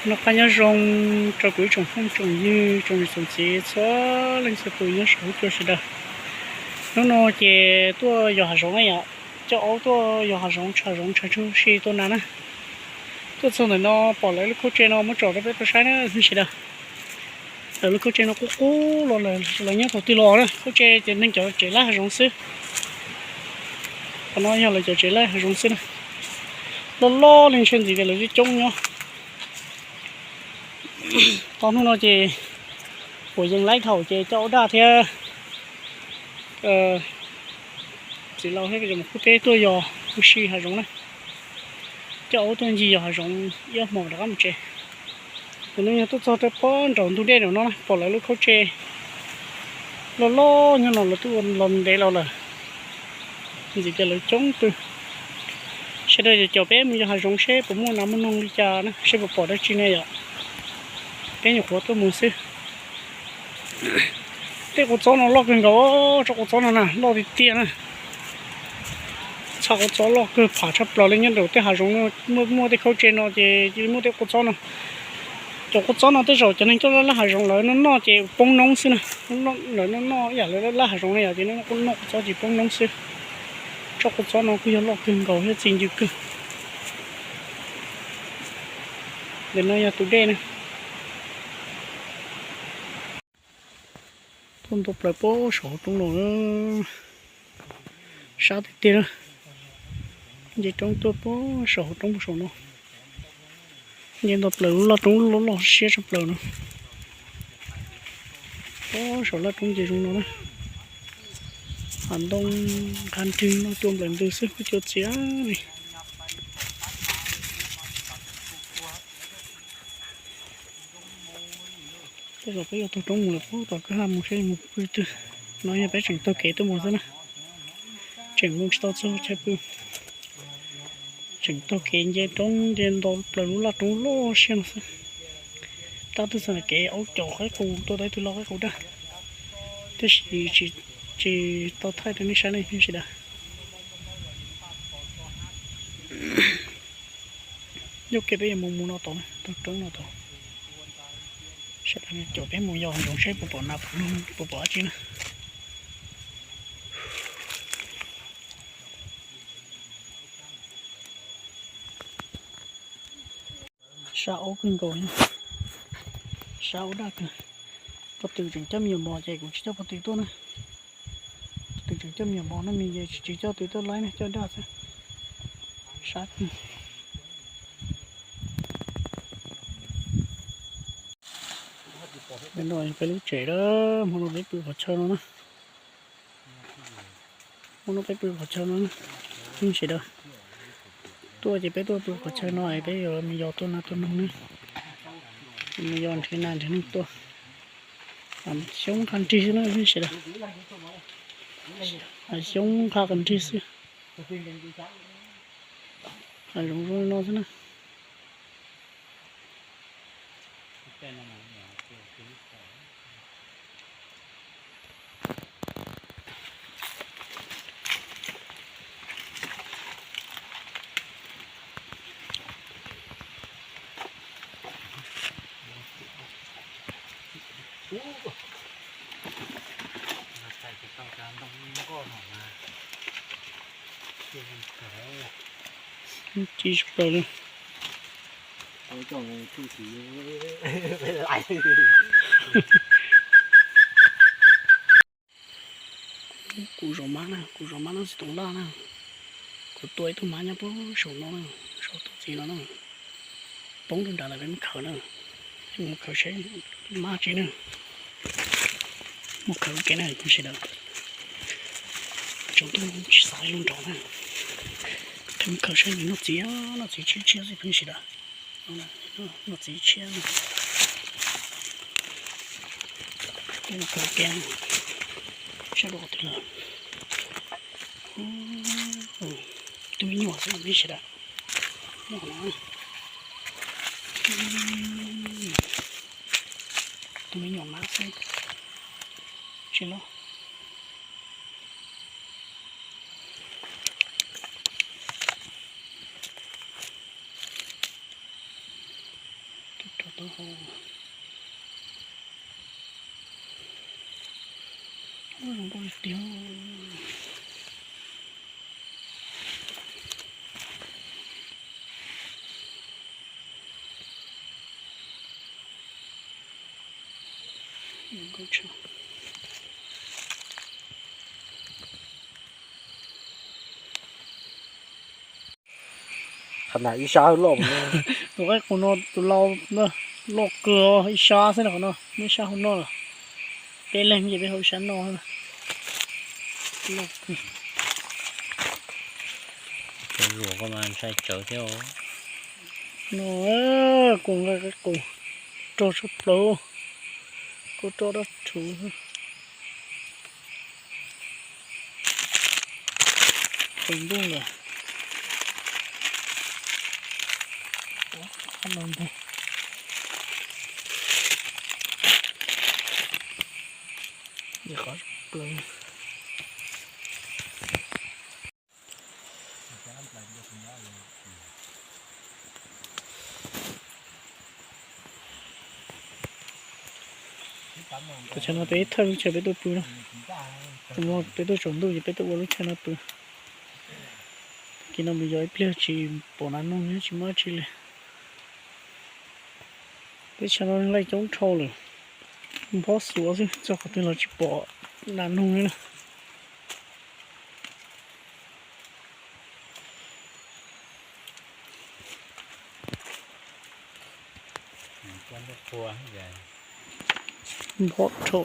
Noj qab nyob zoo rau kuv ib tsoom phooj tsoom ywg tsoom niam tsoom txiv txhua leej txhua tus nyob saum huab cua sawv daws. Hnub no ces tuaj yos hav zoov na yom, coj aub tuaj yos hav zoov, tshav zoov tshav ntsuag si tuaj na na. Tuaj txog ntawm no pom lawv lub khaub tse no muab tsom rau peb tau saib na sawv daws. Lawv lub khaub tse no qub qub los lawm, lawv nyob thaum twg los na, khaub tse ces neeg cov tsev laij hav zoov xwb. Qhov no yog lawv cov tsev laij hav zoov xwb na. Loj loj li ntshe ntxiv tias lawv coob coob nyob. Tau hnub no ces kuv yees laib thaum ces coj aub daj thiab txiv laus thiab cov muam qub teb tuaj yos ua si hav zoov na. Coj aub tuaj ncig yos hav zoov ib ob hmos rov qab mus tsev. Tus no yog tuaj txog rau pob nraud ntug dej nraum no na, pom lawv lub khaub tse loj loj nyob no, lawv twb ua los ntev los lawm. Ntxiv tias lawv coob pw. Sawv daws caum peb mus yos hav zoov seb puas muaj nas muaj noog li cas na, seb puas pom dab tsi ne yom. Peb nyuam qhuav tuaj mus xwb. Tej qua txob no loj kawg nkaus, tsob qua txob no na loj tiag tiag na. Txhaj qua txob loj kawg pham tshaj plaws li. Nyob nraum tej hav zoov no muaj muaj tej khaub tse no ces cia li muaj tej qua txob no. Cov qua txob no tej zaum cov neeg tuaj laij hav zoov lawv noj noj ces poob noob xwb na. Lawv noj noj ib yam li laij hav zoov na yom, ces noj qua txob ces poob noob xwb. Tsob qua txob no kuj yog loj kawg nkaus thiab txi ncw kawg. Ntawm no yog tus dej na. Tuaj nto plaws pob saum hauv roob no, sab tiag tiag na. Nce roob tuaj pob saum hauv roob saum no. Nce nto plaws lub laj roob loj loj siab tshaj plaws no. Pob saum laj roob nce zoo no na. Hav ntoo nqha nrig no cua nplaim ntws xwb, kuj cua txias li. Tej zaum peb yuav taug roob mus lawm, peb tom kwj ha mus seb mus pw twg. No yog peb tseem taug kev tuaj mus xwb na. Tseem mus tsis tau txog chaw pw. Tseem taug kev nce roob nce nto plaws lub laj roob loj siab no xwb. Tab twb txog kev aub caum qaib qus tuaj, tab twb loj qaib qus daj, tab sis tsis tau thaij rau nej saib ne sawv daws. Yog kev peb yuav mus mus no tod, taug roob no tod. Sawv daws caum peb mus yos zoov seb puas pom nas pom noog puas pom dab tsi na. Sab aub kawg nkaus, sab aub daj kawg. Pob tw tseem coj me nyuam mos ces kuv tsis coj pob tw tuaj na. Pob tw tseem coj me nyuam mos no, me ces tsis coj tw tuaj laib ne, coj daj xwb. Sab kawg. No yog peb lub tsev, hmo no peb pw qhov chaw no na. Hmo no peb pw qhov chaw no na, sawv daws. Tuaj ces peb tuaj pw qhov chaw no es peb yuav mus yos tua nas tua noog ne, mus yos nrhiav nas nrhiav noog tua. Xyoob qha nrig xwb na sawv daws, xyoob qha qas nrig xwb. Hav zoov zoo li no xwb na. Ci plaws li. Kuv zov mab na, kuv zov mab noj txiv toov laj na. Kuv tua ib tug mab nyob puag saum no na, saum tug txiv no na. Poob rau nrad lawm peb mus khawv na, peb mus khawv seb mab tsi na. Mus khawv lub kev na phooj ywg sawv daws. Tsaus ntuj tsis xav zoo nraud na. Peb mus khawv seb nws noj txiv, noj txiv tshiab tshiab xwb phooj ywg sawv daws. Noj txiv tshiab. Peb mus khawv lub kev seb dua qhov twg lawm. Tus me nyuam xwb phooj ywg sawv daws. Tus me nyuam mab xwb, tsis loj. Tus rau taub hau. Zoo nkauj tiag. Qhov ntawd ib sab loj. Tus qaib qus no tus lau loj kawg, ib sab xwb na qhov no, muaj ib sab hauv no lawm. Peb leeg ces peb haus ib sab no. Loj kawg. Zuam koj mas ntshai tsawv thiab. No, kuv nqa qaib qus rog tshaj plaws, kuv rog dab rhuv. Tsaus ntuj lawm. Qab no ntag. Qab plaws. Tus tshav no peb thawj lub tshav peb tuaj pw na. Tus no peb tuaj tsaus ntuj ces peb tuaj ua lub tshav no pw. Tag kis no mus yos ib pliag tsis pom nas noog thiab tsis muaj dab tsi li. Teb chaws no laij coob dhau lawm, nphob xuav xwb, txog qhov twg los tsis pom nas noog li na. Nphob dhau,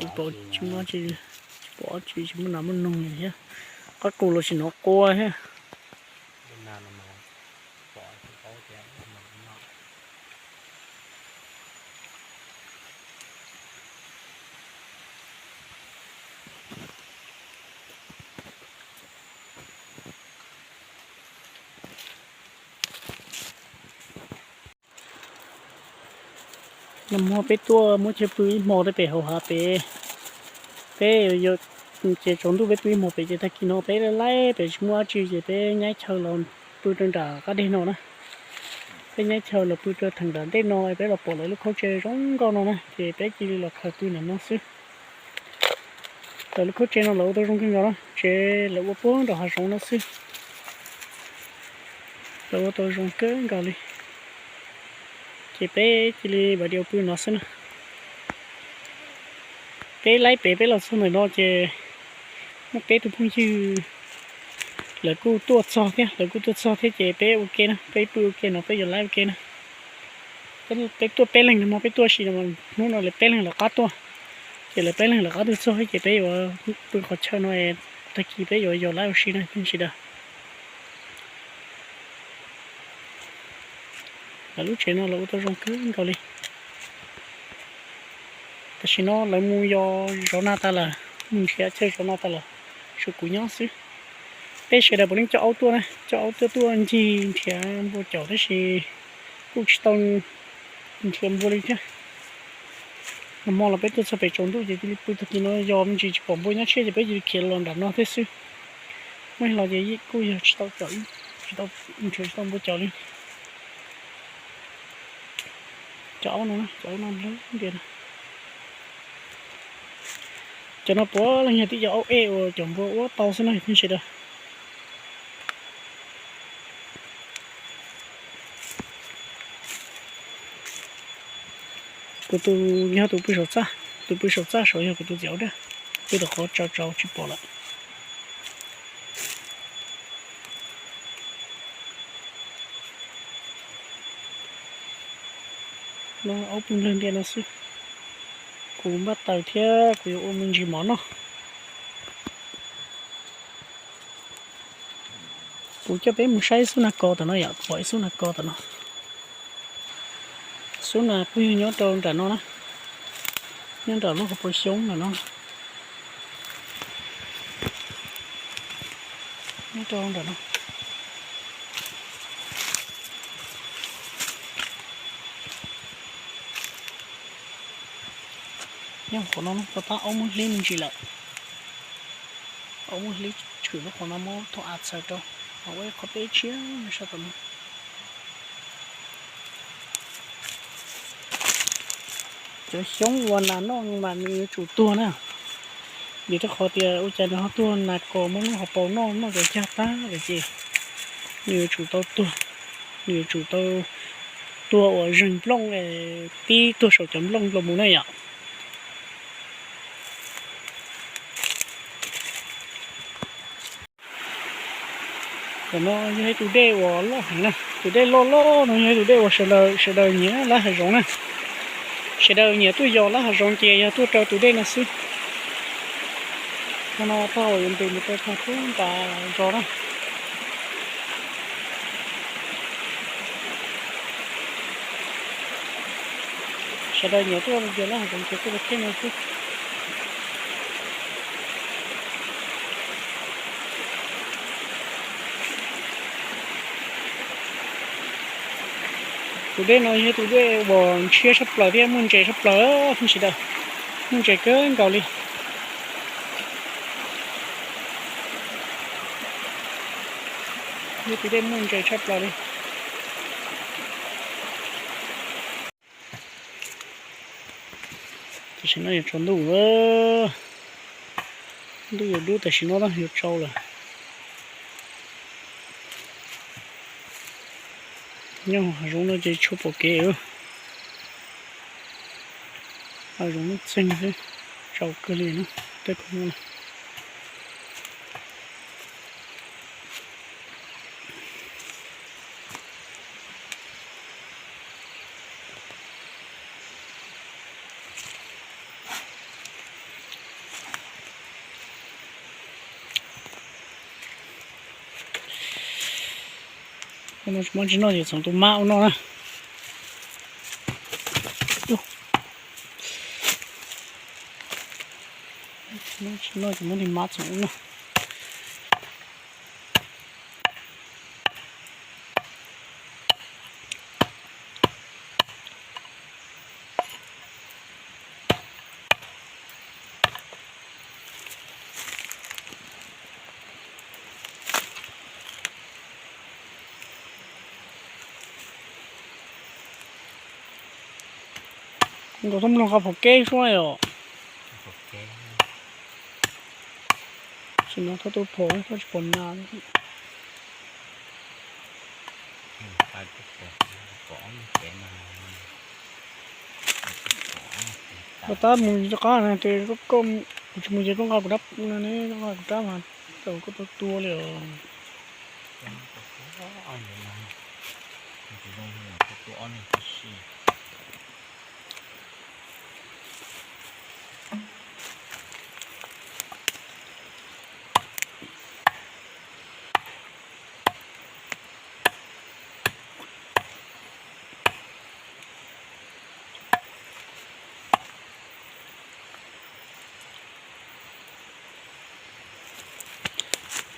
tsis muaj dab tsi, tsis pom dab tsi, tsis muaj nas muaj noog li thiab. Qaib qus los tsis hnov qua thiab. Nag hmo peb tuaj muab chaw pw ib hmo tej pem hauv hav pem, peb ces tsaus ntuj peb pw ib hmo pem ces tag kis no peb laij pem tsis muaj dab tsi ces peb nyab chaw los pw rau nram qab deg no na. Peb nyab chaw los pw rau theem nram ntej no peb los pom lawv lub khaub tsev zoo nkauj no na ces peb cia li los khaws pw ntawm no xwb. Lawv lub khaub tsev no lawv ua tau zoo kawg nkaus na, tsev lawv ua puag nram hav zoov no xwb. Lawv ua tau zoo kawg nkaus li. Ces peb cia li vam diaus pw no xwb na. Peb laij pem peb los txog ntawm no ces muaj peb tug phooj ywg lawv kuj tuaj txog thiab, lawv kuj tuaj txog thiab ces peb ua ke na, peb pw ua ke no peb yuav laij ua ke na. Peb tuaj peb leeg no, peb tuaj si no, hnub no lawv peb leeg lawv qab tuaj, ces lawv peb leeg lawv qab tuaj txog ces peb yuav pw qhov chaw no, tag kis peb yuav yos laij ua si na tsis tas. Lawv lub tsev no lawv ua tau zoo kawg nkaus li. Tam sim no lawv mus yos zov nas tas lawm, mus nrhiav chaw zov nas tas lawm, tshuav kuv nyob xwb. Peb sawv daws puav leej coj aub tuaj na, coj aub tuaj tuaj ncig nrhiav npua caum tab sis kuj tsis tau nrhiav npua li thiab. Nag hmo los peb tuaj txog pem tsaus ntuj ces cia li pw tag kis no yos me ntsis tsis pom npua nyob tshiab ces peb cia li khiav los nram no thiab xwb. Muaj ib los ces kuj yog tsis tau caum, tsis tau nrhiav tsis tau npua caum li. Cov aub no, cov aub no nplawg ntias na. Cov no puav leej yog tib cov aub ej uas cov npua ua tau xwb na tsis tas. Kuv tus yog tus pw saum txaj, tus pw saum txaj saud yog kuv tus txiv aub daj, pw tom qhov tsaus tsaus tsis pom lawm. No aub pw nplawg ntias no xwb. Kuv npaj taws thiab kuv yuav ua me ntsis mov noj. Kuv coj peb mus saib xub nas kos tom no yom, pom ib xub nas kos tom no. Xub nas kuj yog nyob rau nram no na, nyob nram lub hauv paus xyoob nram no. Nyob rau nram no. Nyob qhov no, tab aub muab hlib me ntsis lawm. Aub muab hlib tshwm lub qhov no muab thauj av txhaws rau, ho ua ib qho peb tshiab sab tom no. Cov xyoob ua nas noj mas nws yuav tsum tuag na. Vim rau qhov tias ua cas nws ho tuag nas kos muab lub hauv paus noj, noj cov cag tag lawm ces nws yuav tsum tau tuag. Nws yuav tsum tau tuag uas zeeg nplooj, tib tuag saum cov nplooj los mus na yom. Cov no yog ib tug dej uas loj heev na. Tus dej loj loj no yog ib tug dej uas sawv daws, sawv daws nyiam lab hav zoov na. Sawv daws nyiam tuaj yos lab hav zoov ces yog tuaj rau tus dej no xwb. Qhov no tag uas yuav ntes mus rau tag pub nram zos na. Sawv daws nyiam tuaj yos lab hav zoov ces tuaj rau tej no xwb. Tus dej no yog tus dej uas ntshiab tshaj plaws thiab muaj ntses tshaj plaws, phooj ywg sawv daws, muaj ntses kawg nkaus li. Yog tus dej muaj ntses tshaj plaws li. Tam sim no yuav tsaus ntuj, ntuj yuav dub tam sim no yuav tsaus lawm. Nyob hav zoov no ces tshuav pom kev, hav zoov lub txeeg xwb, tsaus kawg li na, tej qhov no. Ua no tsis muab tsis noj ces txhoov tus mab ua noj na. Tsis noj ces muab tus mab txhoov ua noj. Nkaus tuaj mloog qhov pom kev suab yom. Tsis no thov tus pom, thov tsis pom nas. Koj tab mus rov qab na, ces koj, kuv tsis mus ces koj nqa kuv rab no ne, koj nqa kuv rab mas tau koj tua tua li os.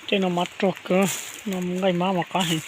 Tej no mab rog kawg, no nqaij mab mas qab heev.